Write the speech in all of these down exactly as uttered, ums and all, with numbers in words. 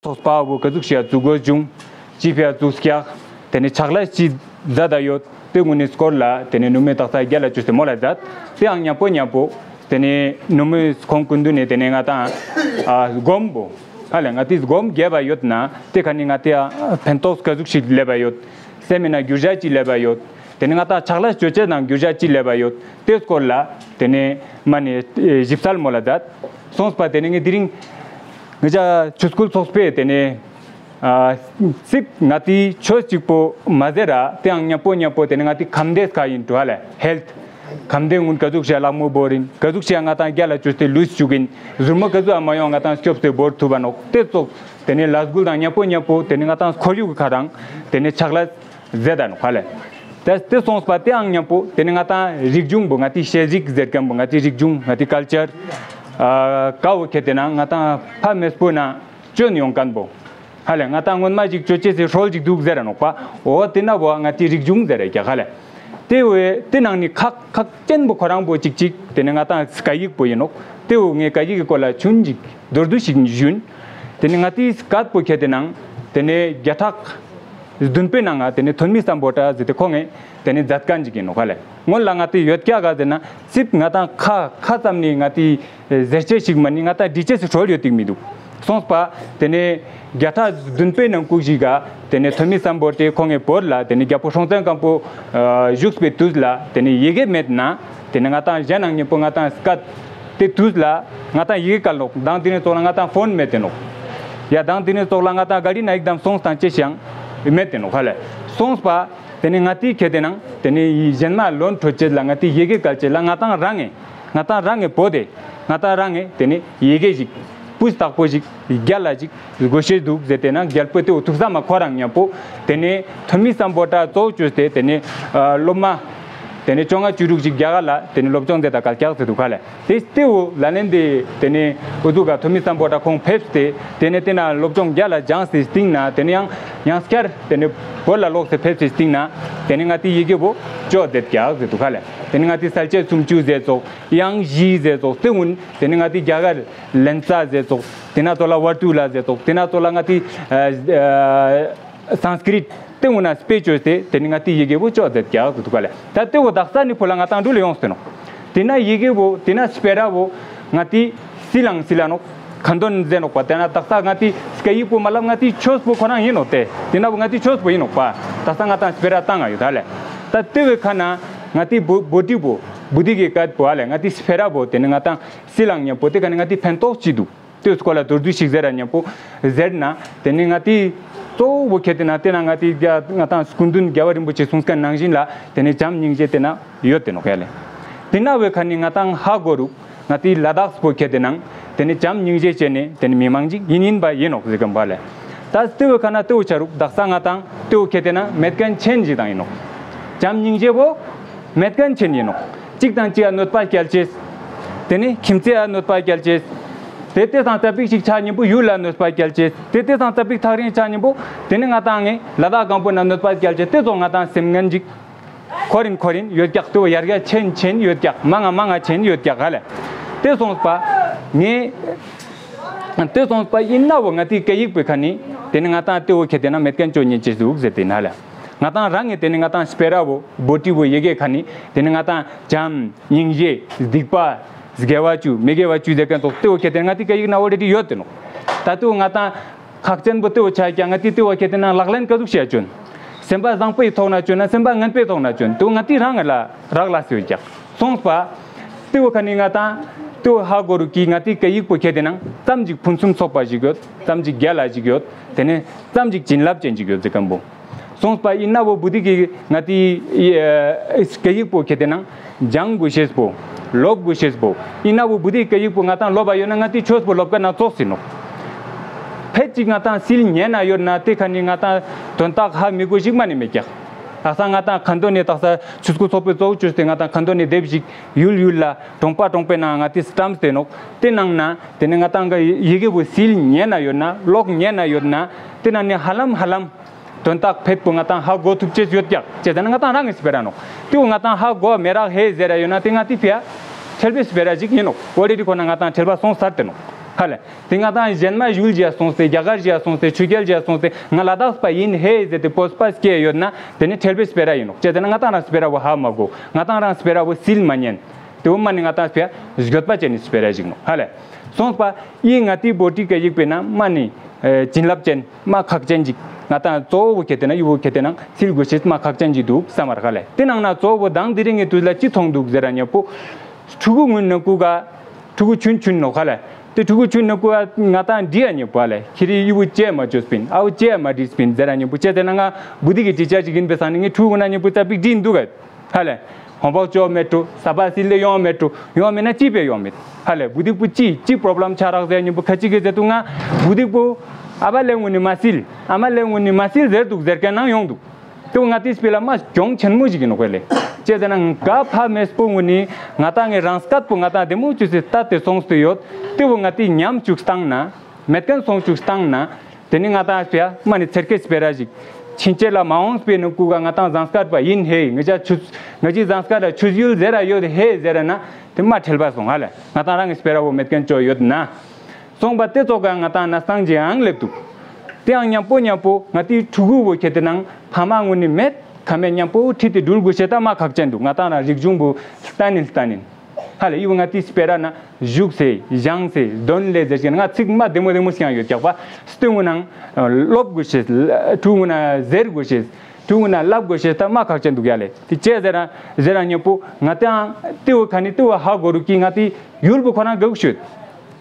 ཚོགས་པ་བོ་ག་ཟུག་ཞིག་ཡ་བཙུགས་དགོས་བྱུང་། ཅི་ཕི་ཡ་བཙུགས་སྐྱག། དེ་ནེ་ཕྱག་ལས་ཅི་མཛད་ད་ཡོད། དེ་གུན་ནི་སྐོར་ལ་དེ་ནེ་ནུ་མོས་དག་ས་རྒྱལ་ལ་བཅོས་ཏེ་མོལ་ལ་མཛད། དེའང་ཉམ་པོ་ཉམ་པོ་དེ་ནེ་ནུ་མོས་ཁོང་སྐུ་མདུན་ནེ་དེ་ནེ་ང་ཏང་ཨ་སྒོམ་བོ་ཧ་ལེ་ང་ཏི་སྒོམ་རྒྱབ་པ་ཡོད་ན་དེ་ཁ་ནེ་ང་ཏི་ཨ་ཕན་ཐོགས་ག་ཟུག་ཞིག་ལེབ་པ་ཡོད། སེམས་མེད་ན་འགྱུར་བ་ཅི་ལེབ་པ་ཡོད། དེ་ནེ་ང་ཏང་ཕྱག་ལས་བཅོ་ཅེས་ནང་འགྱུར་བ་ཅི་ལེབ་པ་ཡོད། དེ་སྐོར་ལ་དེ་ནེ་མ་ནེ་ཞིབ་གསལ་མོལ་ལ་མཛད་སོང་པ། དེ་ནེ་ངས་དེ་རིང་ང་ཅག་ཆོས་སྐུལ་ཚོགས་པས་དེ་ནེ་ཨ་ཚིག་ང་ཏི་ཆོས་གཅིག་པོ་མ་ཟེར་ར་དེའང་ཉམ་པོ་ཉམ་པོ་དེ་ནེ་ང་ཏི་ཁམས་བདེ་ཀ་ཡིན་འགྲོ་ཧ་ལེ་ཧེལཐ། ཁམས་བདེ་གུན་ག་ཟུག་ཞིག་ལག་མོ་བོར་ཡིན། ག་ཟུག་ཞིག་ང་ཏང་རྒྱལ་ལ་བཅོས་ཏེ་ལུས་བཅུག་ཡིན། ཟུར་མོ་ག་ཟུག་ཨ་མ་ཡོང་ང་ཏང་སྐྱོབས་ཏེ་བོར་ཐུབ་པ་ནོག། དེ་ཙོགས་དེ་ནེ་ལས་འགུལ་དང་ཉམ་པོ་ཉམ་པོ་དེ་ནེ་ང་ཏང་ཁོར་ཡུག་གི་ཁ་རང་དེ་ནེ་ཕྱག་ལས་མཛད་ད་ནོག་ཧ་ལེ། དེ་དེ་སོང་པ་དེའང་ཉམ་པོ་དེ་ནེ་ང་ཏང་རིག་གཞུང་བོ་ང་ཏི་ཤེས་རིག་ཟེར་མཁན་བོ་ང་ཏི་རིག་གཞུང་ང་ཏི་ཀལ་ཅར་ཨ་ཀ་བོ་ཁྱེར་ཏེ་ན་ང་ཏང་ཕ་མེས་པོ་ན་བཅོས་ཡོང་མཁན་བོ་ཧ་ལེ་ང་ཏང་སྔོན་མ་ཞིག་བཅོ་ཅེས་སི་སྲོལ་ཞིག་འདུག་ཟེར་ར་ནོག་པ། འོ་དེ་ན་བོ་ང་ཏི་རིག་གཞུང་ཟེར་ར་ཀྱག་ཧ་ལེ། དེ་བོ་དེ་ནང་ནེ་ཁག་ཁག་ཅན་བོ་ཁོ་རང་བོ་ཅིག་ཅིག་དེ་ནེ་ང་ཏང་སྐད་ཡིག་བོ་ཡིན་ནོག། དེ་བོ་ངས་སྐད་ཡིག་གི་སྐོར་ལ་ཆུན་ཅིག་མདོར་བསྡུས་ཤིག་ཞུན། དེ་ནེ་ང་ཏི་སྐད་བོ་ཁྱེར་ཏེ་ནང་དེ་ནེ་བརྒྱ་ཕྲག་བདུན་པའི་ནང་ང་དེ་ནེ་ཐོན་མི་སམ་བྷོ་ཊ་ཟེར་ཏེ་ཁོང་ངི་དེ་ནེ་མཛད་མཁན་ཅིག་ཡིན་ནོག་ཧ་ལེ། སྔོན་ལ་ང་ཏི་ཡོད་ཀྱག་ག་ཟེར་ན་ཚིག་ང་ཏང་ཁ་ཁ་ཙམ་ནེ་ང་ཏི་ཟེར་ཅེས་ཞིག་མ་ནེ་ང་ཏང་འབྲི་ཅེས་སི་སྲོལ་ཡོད་ཏིག་མི་འདུག་སོང་པ། དེ་ནེ་བརྒྱ་ཕྲག་བདུན་པའི་ནང་ཁུག་ཞིག་ག་དེ་ནེ་ཐོན་མི་སམ་བྷོ་ཊ་ཁོང་ངི་བོད་ལ་དེ་ནེ་རྒྱལ་པོ་སྲོང་བཙན་སྒམ་པོ་བཞུགས་པའི་དུས་ལ་དེ་ནེ་ཡི་གེ་མེད་ན་དེ་ནེ་ང་ཏང་གཞན་ནང་ཉམ་པོ་ང་ཏང་སྐད་དེ་དུས་ལ་ང་ཏང་ཡི་གེ་བཀལ་ནོག། དང་དེ་ནེ་ཙོགས་ལ་ང་ཏང་ཕོན་མེད་དེ་ནོག། ཡ་དང་དེ་ནེ་ཙོགས་ལ་ང་ཏང་ག་རི་ན་ཡིག་དམ་སོང་སྟངས་ཅེས་ཤིག་མེད་དེ་ནོག་ཧ་ལེ། སོང་པ། དེ་ནེ་ང་ཏི་ཁྱེར་ཏེ་ནང་དེ་ནེ་གཞན་མ་ལོན་འཕྲོད་ཅེས་ལ་ང་ཏི་ཡི་གེ་བཀལ་ཅེས་ལ་ང་ཏང་རང་ངི་ང་ཏང་རང་ངི་བོད་དེ་ང་ཏང་རང་ངི་དེ་ནེ་ཡི་གེ་ཞིག་སྤུས་དག་པོ་ཞིག་རྒྱལ་ལ་ཞིག་དགོས་ཤེས་འདུག་ཟེར་ཏེ་ན་རྒྱལ་པོ་དེ་བོ་ཐུགས་བསམ་མ་ཁོ་རང་ཉམ་པོ་དེ་ནེ་ཐོན་མི་སམ་བྷོ་ཊ་གཙོ་བོ་བཅོས་ཏེ་དེ་ནེ་ཨ་སློབ་མ་དེ་ནེ་བཅོ་ལྔ་བཅུ་དྲུག་ཞིག་རྒྱ་གར་ལ་དེ་ནེ་སློབ་སྦྱོང་མཛད་ད་གལ་ཀྱག་ཟེར་འདུག་ག་ལེ། དེ་དེ་བོ་ལ་ལན་དེ་དེ་ནེ་འུ་ཚུགས་ག་ཐོན་མི་སམ་བྷོ་ཊ་ཁོང་ཕེབས་ཏེ་དེ་ནེ་དེ་ན་སློབ་སྦྱོང་རྒྱལ་ལ་སྦྱངས་ཏེ་སྟིང་ན་དེ་ནེ་ཡང་ཡང་སྐྱར་དེ་ནེ་བོད་ལ་ལོག་སྟེ་ཕེབས་ཏེ་སྟིང་ན་དེ་ནེ་ང་ཏི་ཡི་གེ་བོ་བཅོས་མཛད་ཀྱག་ཟེར་འདུག་ག་ལེ། དེ་ནེ་ང་ཏི་གསལ་བྱེད་སུམ་ཅུ་ཟེར་ཙོགས་དབྱངས་བཞི་ཟེར་ཙོགས་དེ་གུན་དེ་ནེ་ང་ཏི་རྒྱ་གར་ལེན་ཙ་ཟེར་ཙོགས་དེ་ན་ཙོགས་ལ་ཝར་ཏུ་ལ་ཟེར་ཙོགས་དེ་ན་ཙོགས་ལ་ང་ཏི་ཨ་ཨ་སཾ་སྐྲྀཏ་དེ་གུན་ན་དཔེ་བཅོས་ཏེ་དེ་ནེ་ང་ཏི་ཡི་གེ་བོ་བཅོས་མཛད་ཀྱག་ཟེར་འདུག་ག་ལེ། ད་དེ་བོ་དག་ས་ནེ་ཕུལ་ལ་ང་ཏང་འགྲུལ་ཡོངས་ཏེ་ནོག། དེ་ན་ཡི་གེ་བོ་དེ་ན་སྤེ་ར་བོ་ང་ཏི་སིལ་ལང་སིལ་ལ་ནོག། ཁ་འདོན་མཛད་ནོག་པ། དེ་ན་དག་ས་ང་ཏི་སྐད་ཡིག་པོ་མ་ལབ་ང་ཏི་ཆོས་པོ་ཁོ་རང་ཡིན་ནོག་སྟེ། དེ་ན་བོ་ང་ཏི་ཆོས་པོ་ཡིན་ནོག་པ། དག་ས་ང་ཏང་སྤེ་ར་བཏང་ང་ཡོད་ད་ལེ། ད་དེ་བོའི་ཁ་ན་ང་ཏི་བོ་བོ་ཊི་བོ་བོ་ཊི་གི་སྐད་པོ་ཨ་ལེ་ང་ཏི་སྤེ་ར་བོ་དེ་ནེ་ང་ཏང་སིལ་ལང་ཉམ་པོ་དེ་ཁ་ན་ང་ཏི་ཕན་ཐོགས་ཅི་འདུག། དེའི་སྐོར་ལ་མདོར་བསྡུས་ཤིག་ཟེར་ར་ཉམ་པོ་ཟེར་ན་དེ་ནེ་ང་ཏི་གཙོ་བོ་ཁྱེར་ཏེ་ན་དེ་ན་ང་ཏི་རྒྱ་ང་ཏང་སྐུ་མདུན་རྒྱལ་བ་རིན་པོ་ཆེ་གསུངས་མཁན་ནང་བཞིན་ལ་དེ་ནེ་བྱམས་སྙིང་རྗེ་དེ་ན་ཡོད་དེ་ནོག་ཡ་ལེ། དེ་ན་བོའི་ཁ་ནེ་ང་ཏང་ཧ་གོ་རུག། ང་ཏི་ལ་དྭགས་པོ་ཁྱེར་ཏེ་ནང་དེ་ནེ་བྱམས་སྙིང་རྗེ་ཅན་ནི་དེ་ནེ་མི་མང་ཅིག་ཡིན་ཡིན་པ་ཡིན་ནོག་ཟེར་གམ་པ་ལེ། ད་དེ་བོའི་ཁ་ན་དེ་བོ་ཆ་རུག། དག་ས་ང་ཏང་དེ་བོ་ཁྱེར་ཏེ་ན་མེད་མཁན་ཆེན་ཞིག་དང་ཡིན་ནོག། བྱམས་སྙིང་རྗེ་བོ་མེད་མཁན་ཆེན་ཡིན་ནོག། གཅིག་དང་གཅིག་ལ་གནོད་པ་སྐྱལ་ཅེས། དེ་ནེ་ཁྱིམ་མཚེས་ལ་གནོད་པ་སྐྱལ་ཅེས། དེ་དེ་སང་ཙ་པིག་ཞིག་ཆ་ཉམ་པོ་ཡུལ་ལ་གནོད་པ་སྐྱལ་ཅེས། དེ་དེ་སང་ཙ་པིག་ཐག་རིང་ཆ་ཉམ་པོ་དེ་ནེ་ང་ཏང་ངི་ལ་དྭགས་སྒང་པོ་ན་གནོད་པ་སྐྱལ་ཅེས། དེ་ཙོགས་ང་ཏང་སེམས་ངན་ཅིག་ཁོ་རིན་ཁོ་རིན་ཡོད་ཀྱག། དེ་བོ་ཡར་རྒྱས་ཆེན་ཆེན་ཡོད་ཀྱག། མང་ང་མང་ང་ཆེན་ཡོད་ཀྱག་ཧ་ལེ། དེ་སོང་པ་ངས་དེ་སོང་པ་ཡིན་ན་བོ་ང་ཏི་སྐད་ཡིག་པོའི་ཁ་ནེ་དེ་ནེ་ང་ཏང་དེ་བོ་ཁྱེར་ཏེ་ན་མེད་མཁན་ཅོ་ཉན་ཅེས་འདུག་ཟེར་ཏེ་ན་ལེ། ང་ཏང་རང་ངི་དེ་ནེ་ང་ཏང་སྤེ་ར་བོ་བོ་ཊི་བོ་ཡི་གེ་ཁ་ནེ་དེ་ནེ་ང་ཏང་བྱམས་སྙིང་རྗེ་སྡིག་པ་དགེ་བ་བཅུ་མི་དགེ་བ་བཅུ་ཟེར་མཁན་ཙོགས་དེ་བོ་ཁྱེར་ཏེ་ན་ང་ཏི་སྐད་ཡིག་ན་ཨོ་རེ་ཌི་ཡོད་དེ་ནོག། ད་དེ་བོ་ང་ཏང་ཁག་ཅན་པོ་དེ་བོ་ཆ་ཀྱག། ང་ཏི་དེ་བོ་ཁྱེར་ཏེ་ན་ལག་ལེན་ག་ཟུག་ཤེས་ཅོན། སེམས་པ་བཟང་པོའི་ཐོག་ན་ཅོན་ན་སེམས་པ་ངན་པའི་ཐོག་ན་ཅོན། དེ་བོ་ང་ཏི་རང་ངི་ལ་རག་ལས་ཡོད་ཀྱག། སོང་པ། དེ་བོ་ཁ་ནེ་ང་ཏང་དེ་བོ་ཧ་གོ་རུག་གི་ང་ཏི་སྐད་ཡིག་པོ་ཁྱེར་ཏེ་ན་ཙམ་ཅིག་ཕུན་སུམ་ཚོགས་པ་ཞིག་ཡོད། ཙམ་ཅིག་རྒྱལ་ལ་ཞིག་ཡོད། དེ་ནེ་ཙམ་ཅིག་བྱིན་རླབས་ཅན་ཞིག་ཡོད་ཟེར་མཁན་པོ། སོང་པ་ཡིན་ན་བོ་བོ་ཊི་གི་ང་ཏི་ཨེ་སྐད་ཡིག་པོ་ཁྱེར་ཏེ་ན་སྦྱང་དགོས་ཤེས་པོ་ལོབ་དགོས་ཤེས་པོ་ཡིན་ན་བོ་བོ་ཊི་སྐད་ཡིག་པོ་ང་ཏང་ལོབ་པ་ཡོད་ན་ང་ཏི་ཆོས་པོ་ལོབ་མཁན་ན་ཙོགས་ཡིན་ནོག། ཕེད་ཅིག་ང་ཏང་སིལ་ཉན་ན་ཡོད་ན་དེ་ཁ་ནེ་ང་ཏང་དོན་དག་ཧ་མི་གོ་ཞིག་མ་ནེ་མེད་ཀྱག། དག་ས་ང་ཏང་ཁ་འདོན་ནི་དག་ས་ཆོས་སྐུལ་ཚོགས་པའི་གཙོ་བོ་བཅོས་ཏེ་ང་ཏང་ཁ་འདོན་ནི་དེབ་ཞིག་ཡུལ་ཡུལ་ལ་གྲོང་པ་གྲོང་པའི་ནང་ང་ཏི་བཀྲམས་ཏེ་ནོག། དེ་ནང་ན་དེ་ནེ་ང་ཏང་གི་ཡི་གེ་བོ་སིལ་ཉན་ན་ཡོད་ན་ལོག་ཉན་ན་ཡོད་ན་དེ་ནང་ནེ་ཧ་ལམ་ཧ་ལམ་དོན་དག་ཕེད་པོ་ང་ཏང་ཧ་གོ་ཐུབ་ཅེས་ཡོད་ཀྱག། ཅེས་ཟེར་ན་ང་ཏང་རང་གི་སྤེ་ར་ནོག། དེ་བོ་ང་ཏང་ཧ་གོ་མེ་རག་ཧེ་ཟེར་ར་ཡོད་ན་དེ་ང་ཏི་ཕི་ཡ་ཁྲེལ་བའི་སྤེ་ར་ཞིག་ཡིན་ནོག། ཨོ་རེ་ཌི་ཁོ་ན་ང་ཏང་ཁྲེལ་བ་སོང་ཚར་ཏེ་ནོག། ཧ་ལེ། དེ་ང་ཏང་གཞན་མ་ཡུལ་ཞིག་སོང་སྟེ་རྒྱ་གར་ཞིག་སོང་སྟེ་ཆོས་རྒྱལ་ཞིག་སོང་སྟེ་ང་ལ་དྭགས་པ་ཡིན་ཧེ་ཟེར་ཏེ་སྤོབས་པ་སྐྱེ་ཡོད་ན་དེ་ནི་ཁྲེལ་པའི་སྤེ་ར་ཡིན་ནོག་ཅི་ཟེར་ན་ང་ཏང་རང་སྤེ་ར་བོ་ཧ་མ་གོ། ང་ཏང་རང་སྤེ་ར་བོ་སིལ་མ་ཉན། དེ་བོ་མ་ནི་ང་ཏང་སྤེ་ར་འགྱོད་པ་ཅན་ནི་སྤེ་ར་ཞིག་ནོག་ཧ་ལེ། སོང་པ་ཡིན་ང་ཏི་བོ་ཏི་ཀ་ཡིག་པེ་ན་མ་ནི་ཨེ་བྱིན་རླབས་ཅན་མ་ཁག་ཅན་ཅིག་ང་ཏང་གཙོ་བོ་ཁྱེར་ཏེ་ན་ཡུ་བོ་ཁྱེར་ཏེ་ན་སིལ་དགོས་ཤེས་མ་ཁག་ཅན་ཅིག་འདུག་བསམ་མར་ཧ་ལེ། དེ་ནང་ན་གཙོ་བོ་དང་དེ་རིང་གི་དུས་ལ་ཅི་མཐོང་འདུག་ཟེར་ར་ཉེ་པོ། ཕྲུ་གུ་ངུན་ནི་ཀུ་ག་ཕྲུ་གུ་ཆུན་ཆུན་ནོག་ཧ་ལེ། དེ་ཕྲུ་གུ་ཆུན་ནི་ཀུ་ག་ང་ཏང་འདྲི་ཡ་ཉེ་པོ་ཧ་ལེ། ཁྱེ་རི་ཡུ་བོ་ཅི་མ་བཅོས་པིན་ཨ་བོ་ཅི་མ་འདྲིས་པིན་ཟེར་ར་ཉེ་པོ་ཅི་ཟེར་ན་ང་བུ་དི་གི་ཊི་ཅར་ཅིག་ཡིན་པའི་སང་ནི་ངའི་ཕྲུ་གུ་ན་ཉེ་པོ་ཙ་པིག་འདྲི་འདུག་ག་ཧ་ལེ། ཧོམ་ཝརཀ་ཅོ་མེད་འགྲོ། ས་པ་སིལ་ལེ་ཡོང་མེད་འགྲོ། ཡོང་མེད་ན་ཅི་པེ་ཡོང་མེད། ཧ་ལེ་བུ་དིག་པོ་ཅི་ཅི་པྲོབ་ལེམ་ཆ་རག་ཟེར་ཉིན་པོ་ཁ་ཅིག་གི་ཟེར་དུ་ང་བུ་དིག་པོ་ཨ་བ་ལེ་ངུ་ནི་མ་སིལ། ཨ་མ་ལེ་ངུ་ནི་མ་སིལ་ཟེར་འདུག་ཟེར་མཁན་ནང་ཡོང་འདུག་དེ་བོ་ང་ཏི་སྤེ་ལ་མ་གྱོང་ཆེན་མོ་ཞིག་ཡིན་ནོག་ལེ། ཅི་ཟེར་ན་ག་ཕ་མེས་པོ་ངུ་ནི་ང་ཏང་ངི་རང་སྐད་པོ་ང་ཏང་བདེ་མོ་ཅུ་སི་ལྟ་སྟེ་སོང་སྟེ་ཡོད། དེ་བོ་ང་ཏི་ཉམས་བཅུག་སྟངས་ན་མེད་མཁན་སོང་བཅུག་སྟངས་ན། དེ་ནི་ང་ཏང་སྤེ་ར་མ་ནི་ཚེར་ཁའི་སྤེ་ར་ཞིག་ཕྱིན་ཆད་ལ་མ་འོངས་པའི་ནུ་ཀུ་ག་ང་ཏང་ཟངས་དཀར་པ་ཡིན་ཧེ་ང་ཅག་ཆུ་ང་ཅི་ཟངས་དཀར་ལ་ཆུ་ཡུལ་ཟེར་ར་ཡོད་ཧེ་ཟེར་ར་ན་དེ་མ་ཁྲེལ་པ་སོང་ཧ་ལེ། ང་ཏང་རང་གི་སྤེ་ར་བོ་མེད་མཁན་ཅོ་ཡོད་ན། སོང་པ་དེ་ཙོག་ག་ང་ཏང་ན་སང་ཅི་ཡང་ལེབ་འདུག་དེ་ཡང་མཉམ་པོ་མཉམ་པོ་ང་ཏི་ཕྲུ་གུ་བོ་ཁྱེར་ཏེ་ནང་ཕ་མ་ངུ་ནི་མེད་ཁ་མེད་མཉམ་པོ་ཁྲིད་དེ་འགྲུལ་དགོས་ཤེས་ད་མ་ཁག་ཅན་འདུག་ང་ཏང་རང་རིག་གཞུང་བོ་ལྟ་ནི་ལྟ་ནི། ཧ་ལེ་ཡུ་ང་ཏི་སྤེ་ར་ན་བཞུགས་སེ་བཞེངས་སེ་དོན་ལེ་ཟེར་ཞིག་ང་ཚིག་མ་བདེ་མོ་བདེ་མོ་ཞིག་ཡང་ཡོད་ཀྱག་པ། སྟོན་ངུ་ནང་སློབ་དགོས་ཤེས། ཕྲུ་གུ་ན་ཟེར་དགོས་ཤེས། ཕྲུ་གུ་ན་ལབ་དགོས་ཤེས་ད་མ་ཁག་ཅན་འདུག་ཡ་ལེ། དེ་ཅི་ཟེར་ར་ཟེར་ར་ཉེ་པོ་ང་ཏང་དེ་བོ་ཁ་ནི་དེ་བོ་ཧ་གོ་རུ་ཀི་ང་ཏི་ཡུལ་བོ་ཁོ་རང་ག་གུ་ཤོད།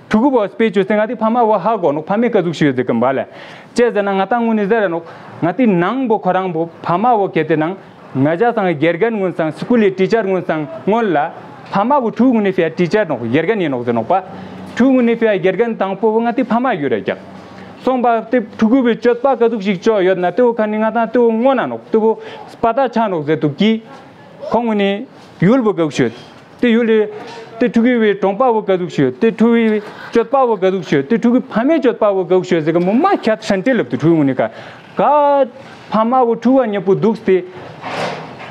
ཕྲུ་གུ་བོ་སྤེ་ཅོས་ཏེ་ང་ཏི་ཕ་མ་བོ་ཧ་གོ་ནོག་ཕ་མའི་ཀ་ཟུག་ཤོད་ཟེར་གམ་བ་ལེ། ཅི་ཟེར་ན་ང་ཏང་ངུ་ནི་ཟེར་ར་ནོག་ང་ཏི་ནང་བོ་ཁོ་རང་བོ་ཕ་མ་བོ་ཁྱེར་ཏེ་ནང་ང་ཅག་སང་དགེ་རྒན་ངུན་སང་སི་ཀུལ་ལི་ཊི་ཅར་ངུན་སང་སྔོན་ལ་ཕ་མ་བོ་ཕྲུ་གུ་ངུན་ནི་ཕི་ཡ་ཊི་ཅར་ནོག་དགེ་རྒན་ཡིན་ནོག་ཟེར་ནོག་པ། ཕྲུ་གུ་ངུན་ནི་ཕི་ཡ་དགེ་རྒན་དང་པོ་བོ་ང་ཏི་ཕ་མ་ཡོད་རེ་ཀྱག་སོང་པ་དེ་ཕྲུ་གུ་བོའི་སྤྱོད་པ་ག་ཟུག་ཞིག་ཅོ་ཡོད་ན་དེ་བོ་ཁ་ནི་ང་ཏང་དེ་བོ་ངོ་ན་ནོག་དེ་བོ་སྤ་ཏ་ཆ་ནོག་ཟེར་དུག་གི་ཁོང་ངུན་ནི་ཡུལ་བོ་ག་གུ་ཤོད། དེ་ཡུལ་ལི་དེ་ཕྲུ་གུ་བོའི་གྲོང་པ་བོ་ག་ཟུག་ཤོད། དེ་ཕྲུ་གུ་བོའི་སྤྱོད་པ་བོ་ག་ཟུག་ཤོད། དེ་ཕྲུ་གུ་ཕ་མའི་སྤྱོད་པ་བོ་ག་ཟུག་ཤོད་ཟེར་གི་མོ་མ་ཁྱད་ཧྲན་ཏེ་ལབ་དུག་ཕྲུ་གུ་ངུན་ནི་ཀ་ག་ཕ་མ་བོ་ཕྲུ་གུ་ཉེ་པོ་དུག་སྟེ་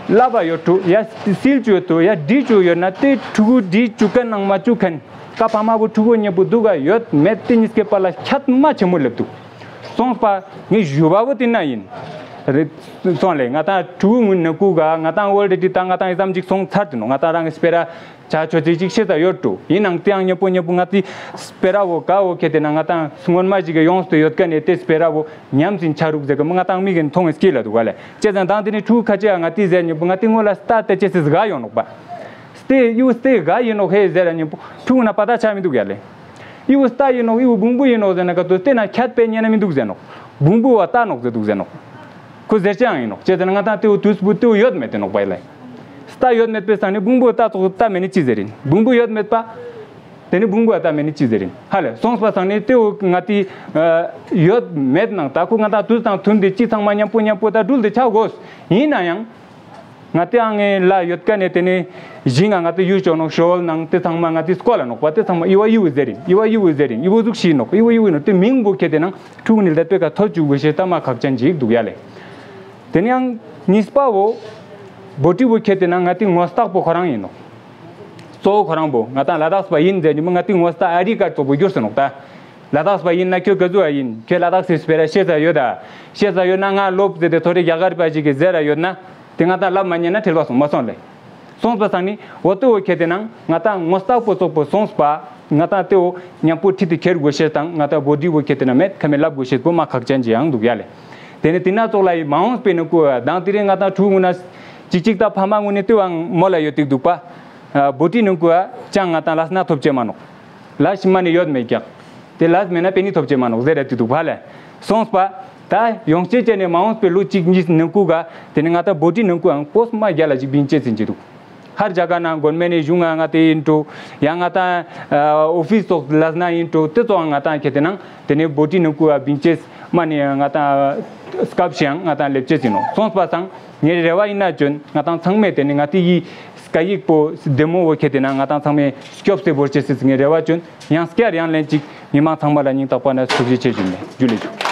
ལབ་པ་ཡོད་དུག་ཡ་སིལ་ཅུག་ཡོད་དུག་ཡ་འདྲི་ཅུག་ཡོད་ན་དེ་ཕྲུ་གུ་འདྲི་ཅུག་མཁན་ནང་མ་ཅུག་མཁན་ཀ་ཕ་མ་བོ་ཕྲུ་གུ་ཉེ་པོ་དུག་ག་ཡོད་མེད་དེ་ཉིས་ཀའི་བར་ལ་ཁྱད་མ་ཆེན་མོ་ལབ་དུག་སོང་པ་ངའི་ཞུ་བ་བོ་དེ་ན་ཡིན། རེད། སོང་ལེ་ང་ཏང་ཕྲུ་གུ་ངུན་ནི་ཀུ་ག་ང་ཏང་ཨོལ་རེ་ཌི་ད་ང་ཏང་ཨི་ཙམ་ཅིག་སོང་ཚར་དུ་ནོག་ང་ཏང་རང་གི་སྤེ་ར་ཆ་ཆོ་ཚིག་ཅིག་ཤེས་ད་ཡོད་དུག་ཡིན་ནང་དེ་ཡང་ཉེ་པོ་ཉེ་པོ་ང་ཏི་སྤེ་ར་བོ་ག་བོ་ཁྱེར་ཏེ་ན་ང་ཏང་སྔོན་མ་ཞིག་གི་ཡོངས་ཏེ་ཡོད་མཁན་ནི་དེ་སྤེ་ར་བོ་ཉམས་སིན་ཆ་རུག་ཟེར་གི་མོ་ང་ཏང་མིག་གི་མཐོང་བའི་སྐྱིད་ལ་དུག་ག་ལེ། ཅི་ཟེར་ན་དང་དེ་ནི་ཕྲུ་གུ་ཁ་ཅིག་ང་ཏི་ཟེར་ཉེ་པོ་ང་ཏི་སྔོན་ལ་སྟ་དེ་ཅི་སི་ག་ཡོང་ནོག་པ། སྟེ་ཡུ་སྟེ་ག་ཡིན་ནོག་ཧེ་ཟེར་ར་ཉེ་པོ་ཕྲུ་གུ་ན་པ་ད་ཆ་མི་དུག་ཡ་ལེ། ཡུ་སྟ་ཡིན་ནོག་ཡུ་བུང་བུ་ཡིན་ནོག་ཟེར་ན་ག་དུ་སྟེ་ན་ཁྱད་པེ་ཉན་ན་མི་དུག་ཟེར་ནོག་བུང་བུ་བ་སྟ་ནོག་ཟེར་དུག་ཟེར་ནོག་ཁོ་ཟེར་ཅེས་ཡང་ཡིན་ནོག་ཅི་ཟེར་ན་ང་ཏང་དེ་བོ་དུས་བུ་དེ་བོ་ཡོད་མེད་དེ་ནོག་པ་ཡ་ལེ། སྟ་ཡོད་མེད་པའི་སང་ནི་བུང་བུ་སྟ་ཙོག་སྟ་མེད་ནི་ཅི་ཟེར་ཡིན། བུང་བུ་ཡོད་མེད་པ། དེ་ནི་བུང་བུ་སྟ་མེད་ནི་ཅི་ཟེར་ཡིན། ཧ་ལེ་སོང་པ་སང་ནི་དེ་བོ་ང་ཏི་ཡོད་མེད་ནང་ད་ཁོ་ང་ཏང་དུས་དང་མཐུན་ཏེ་ཅི་ཚང་མ་མཉམ་པོ་མཉམ་པོ་ད་འགྲུལ་ཏེ་ཆ་དགོས། ཡིན་ན་ཡང་། ང་ཏི་ཨང་ངེ་ལ་ཡོད་ཀ་ནེ་དེ་ནེ་ཞིང་ང་ང་ཏི་ཡུལ་ཅོ་ནོག་ཤོལ་ནང་དེ་ཚང་མ་ང་ཏི་སྐོལ་ལ་ནོག་པ། དེ་ཚང་མ་ཨི་བ་ཨི་བོ་ཟེར་ཡིན། ཨི་བ་ཨི་བོ་ཟེར་ཡིན། ཨི་བོ་ཟུག་ཤིག་ནོག། ཨི་བ་ཨི་བོ་ནོག། དེ་མིང་བོ་ཁྱེར་ཏེ་ནང་ཕྲུ་གུ་ནི་ལེ་དཔེ་ཀ་ཐོ་ཅུག་བོ་ཤེས་ད་མ་ཁག་ཅན་ཅིག་དུག་ཡ་ལེ། དེ་ནེ་ཡང་གཉིས་པ་བོ་བོ་ཊི་བོ་ཁྱེར་ཏེ་ནང་ང་ཏི་ངོ་རྟགས་པོ་ཁོ་རང་ཡིན་ནོག། གཙོ་བོ་ཁོ་རང་བོ་ང་ཏང་ལ་དྭགས་པ་ཡིན་ཟེར་ནི་མོ་ང་ཏི་ངོ་རྟགས་ཨའི་ཌི་ཀར་ཙོག་པོ་གྱུར་སོང་ནོག་ད། ལ་དྭགས་པ་ཡིན་ན་ཁྱོད་ག་ཟུག་ཡ་ཡིན། ཁྱོད་ལ་དྭགས་སི་སྤེ་ར་ཤེས་ས་ཡོད་ད། ཤེས་ས་ཡོད་ན་ང་ལོབས་ཟེར་ཏེ་ཐོ་རེ་རྒྱ་གར་པ་ཞིག་གི་ཟེར་ར་ཡོད་ན། དེ་ང་ཏང་ལབ་མ་ཉན་ན་ཁྲེལ་བ་སོང་མ་སོང་ལེ། སོང་པ་སང་ནི་འོ་དེ་བོ་ཁྱེར་ཏེ་ནང་ང་ཏང་ངོ་རྟགས་པོ་ཙོག་པོ་སོང་པ། ང་ཏང་དེ་བོ་མཉམ་པོ་ཁྲིད་དེ་ཁྱེར་དགོས་ཤེས་དང་ང་ཏང་བོ་ཊི་བོ་ཁྱེར་ཏེ་ན་མེད་ཁ་མེད་ལབ་དགོས་ཤེས་པོ་མ་ཁག་ཅན་ཅིག་ཡང་དུག་ཡ་ལེ། དེ་ནེ་དེ་ན་ཙོག་ལ་ཡི་མ་འོངས་པའི་ནི་ཀུ་དང་དེ་རིང་ང་ཏང་ཕྲུ་གུ་ན་ཅིག་ཅིག་ད་ཕ་མ་ངུན་ནི་དེ་བོའང་མོལ་ལ་ཡོད་དེ་དུག་པ། བོ་ཊི་ནི་ཀུ་ཅང་ང་ཏང་ལ་སྣ་ཐོབ་ཅེས་མ་ནོག། ལ་ཤི་མ་ནི་ཡོད་མེད་ཀྱག། དེ་ལ་མེད་ན་པེ་ནི་ཐོབ་ཅེས་མ་ནོག་ཟེར་ར་དེ་དུག་པ་ལེ། སོང་པ། ད་ཡོང་ཅེས་ཅན་ནི་མ་འོངས་པའི་ལོ་གཅིག་གཉིས་ནང་ཀུ་ག་དེ་ནི་ང་ཏང་བོ་ཊི་ནང་ཀུའང་པོས་མ་རྒྱལ་ལ་ཅིག་བིང་ཅེས་ཟིན་ཅེས་དུག། ཧར་ཇ་ག་ན་གོན་མེ་ནི་གཞུང་ང་ང་ཏེ་ཡིན་འགྲོ། ཡང་ང་ཏང་ཨོ་ཕིས་ཙོག་ལ་ན་ཡིན་འགྲོ། དེ་ཙོག་ང་ཏང་ཁྱེར་ཏེ་ནང་དེ་ནི་བོ་ཊི་ནང་ཀུ་ག་བིང་ཅེས་མ་ནི་ང་ཏང་སྐབས་ཤིག་ཡང་ང་ཏང་ལེབ་ཅེས་ཡིན་ནོག། སོང་པ་སང་ངའི་རེ་བ་ཡིན་ན་ཅོན་ང་ཏང་ཚང་མས་དེ་ནི་ང་ཏི་ཡི་སྐད་ཡིག་པོ་བདེ་མོ་བོ་ཁྱེར་ཏེ་ན་ང་ཏང་ཚང་མས་སྐྱོབས་ཏེ་བོར་ཅེས་སི་ངའི་རེ་བ་ཅོན། ཡང་སྐྱར་ཡང་ལན་ཅིག་མི་མང་ཚང་མ་ལ་སྙིང་ཐག་པ་ནས་ཐུགས་རྗེ་ཆེ་ཞུ་ནས་ཇུ་ལེ་ཞུ།